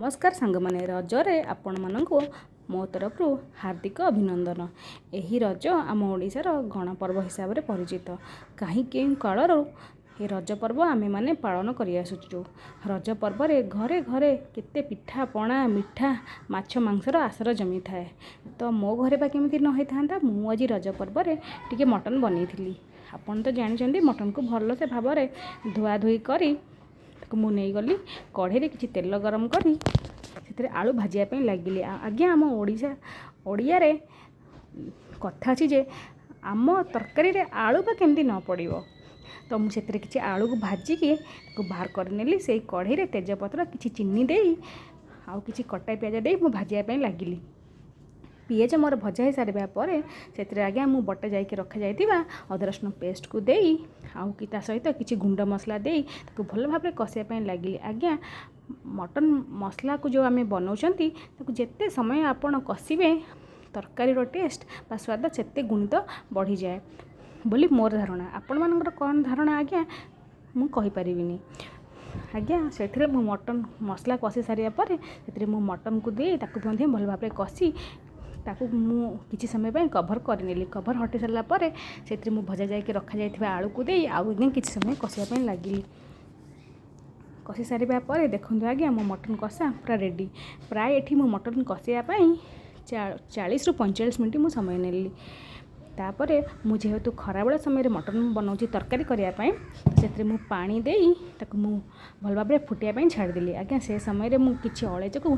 ନମସ୍କାର ସାଙ୍ଗମାନେ, ରଜରେ ଆପଣମାନଙ୍କୁ ମୋ ତରଫରୁ ହାର୍ଦ୍ଦିକ ଅଭିନନ୍ଦନ। ଏହି ରଜ ଆମ ଓଡ଼ିଶାର ଗଣପର୍ବ ହିସାବରେ ପରିଚିତ। କାହିଁ କେଉଁ କାଳରୁ ଏ ରଜ ପର୍ବ ଆମେମାନେ ପାଳନ କରିଆସୁଛୁ। ରଜ ପର୍ବରେ ଘରେ ଘରେ କେତେ ପିଠାପଣା, ମିଠା, ମାଛ ମାଂସର ଆସର ଜମିଥାଏ। ତ ମୋ ଘରେ ବା କେମିତି ନ ହେଇଥାନ୍ତା? ମୁଁ ଆଜି ରଜ ପର୍ବରେ ଟିକେ ମଟନ୍ ବନେଇଥିଲି। ଆପଣ ତ ଜାଣିଛନ୍ତି, ମଟନ୍କୁ ଭଲସେ ଭାବରେ ଧୁଆଧୁଇ କରି ତାକୁ ମୁଁ ନେଇଗଲି କଢ଼େଇରେ। କିଛି ତେଲ ଗରମ କରି ସେଥିରେ ଆଳୁ ଭାଜିବା ପାଇଁ ଲାଗିଲି। ଆଜ୍ଞା, ଆମ ଓଡ଼ିଶା ଓଡ଼ିଆରେ କଥା ଅଛି ଯେ ଆମ ତରକାରୀରେ ଆଳୁ ବା କେମିତି ନ ପଡ଼ିବ। ତ ମୁଁ ସେଥିରେ କିଛି ଆଳୁକୁ ଭାଜିକି ତାକୁ ବାହାର କରିନେଲି। ସେଇ କଢ଼େଇରେ ତେଜପତ୍ର, କିଛି ଚିନି ଦେଇ ଆଉ କିଛି କଟା ପିଆଜ ଦେଇ ମୁଁ ଭାଜିବା ପାଇଁ ଲାଗିଲି। ପିଆଜ ମୋର ଭଜା ହେଇସାରିବା ପରେ ସେଥିରେ ଆଜ୍ଞା ମୁଁ ବଟା ଯାଇକି ରଖାଯାଇଥିବା ଅଦା ରସୁଣ ପେଷ୍ଟକୁ ଦେଇ ଆଉ କି ତା ସହିତ କିଛି ଗୁଣ୍ଡ ମସଲା ଦେଇ ତାକୁ ଭଲ ଭାବରେ କଷିବା ପାଇଁ ଲାଗିଲି। ଆଜ୍ଞା, ମଟନ୍ ମସଲାକୁ ଯେଉଁ ଆମେ ବନାଉଛନ୍ତି, ତାକୁ ଯେତେ ସମୟ ଆପଣ କଷିବେ, ତରକାରୀର ଟେଷ୍ଟ ବା ସ୍ୱାଦ ସେତେ ଗୁଣିତ ବଢ଼ିଯାଏ ବୋଲି ମୋର ଧାରଣା। ଆପଣମାନଙ୍କର କ'ଣ ଧାରଣା ଆଜ୍ଞା, ମୁଁ କହିପାରିବିନି। ଆଜ୍ଞା, ସେଥିରେ ମୁଁ ମଟନ୍ ମସଲା କଷି ସାରିବା ପରେ ସେଥିରେ ମୁଁ ମଟନ୍କୁ ଦେଇ ତାକୁ ମଧ୍ୟ ଭଲ ଭାବରେ କଷି ତାକୁ ମୁଁ କିଛି ସମୟ ପାଇଁ କଭର୍ କରିନେଲି। କଭର୍ ହଟି ସାରିଲା ପରେ ସେଥିରେ ମୁଁ ଭଜା ଯାଇକି ରଖାଯାଇଥିବା ଆଳୁକୁ ଦେଇ ଆଉ କିଛି ସମୟ କଷିବା ପାଇଁ ଲାଗିଲି। କଷି ସାରିବା ପରେ ଦେଖନ୍ତୁ ଆଜ୍ଞା, ମୋ ମଟନ୍ କଷା ପୁରା ରେଡ଼ି। ପ୍ରାୟ ଏଠି ମୁଁ ମଟନ୍ କଷିବା ପାଇଁ 40ରୁ 45 ମିନିଟ୍ ମୁଁ ସମୟ ନେଲି। ତାପରେ ମୁଁ ଯେହେତୁ ଖରାବେଳ ସମୟରେ ମଟନ୍ ବନାଉଛି ତରକାରୀ କରିବା ପାଇଁ, ସେଥିରେ ମୁଁ ପାଣି ଦେଇ ତାକୁ ମୁଁ ଭଲ ଭାବରେ ଫୁଟିବା ପାଇଁ ଛାଡ଼ିଦେଲି। ଆଜ୍ଞା, ସେ ସମୟରେ ମୁଁ କିଛି ଅଳେଇଚକୁ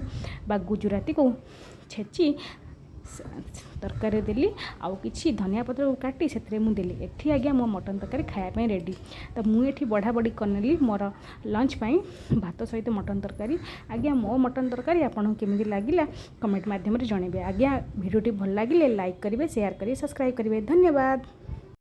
ବା ଗୁଜୁରାତିକୁ ଛେଚି ତରକାରୀରେ ଦେଲି ଆଉ କିଛି ଧନିଆ ପତ୍ରକୁ କାଟି ସେଥିରେ ମୁଁ ଦେଲି। ଏଠି ଆଜ୍ଞା ମୋ ମଟନ୍ ତରକାରୀ ଖାଇବା ପାଇଁ ରେଡ଼ି। ତ ମୁଁ ଏଠି ବଢ଼ା ବଢ଼ି କରିନେଲି ମୋର ଲଞ୍ଚ ପାଇଁ ଭାତ ସହିତ ମଟନ୍ ତରକାରୀ। ଆଜ୍ଞା, ମୋ ମଟନ୍ ତରକାରୀ ଆପଣଙ୍କୁ କେମିତି ଲାଗିଲା, କମେଣ୍ଟ ମାଧ୍ୟମରେ ଜଣାଇବେ। ଆଜ୍ଞା, ଭିଡ଼ିଓଟି ଭଲ ଲାଗିଲେ ଲାଇକ୍ କରିବେ, ସେୟାର କରିବେ, ସବସ୍କ୍ରାଇବ୍ କରିବେ। ଧନ୍ୟବାଦ।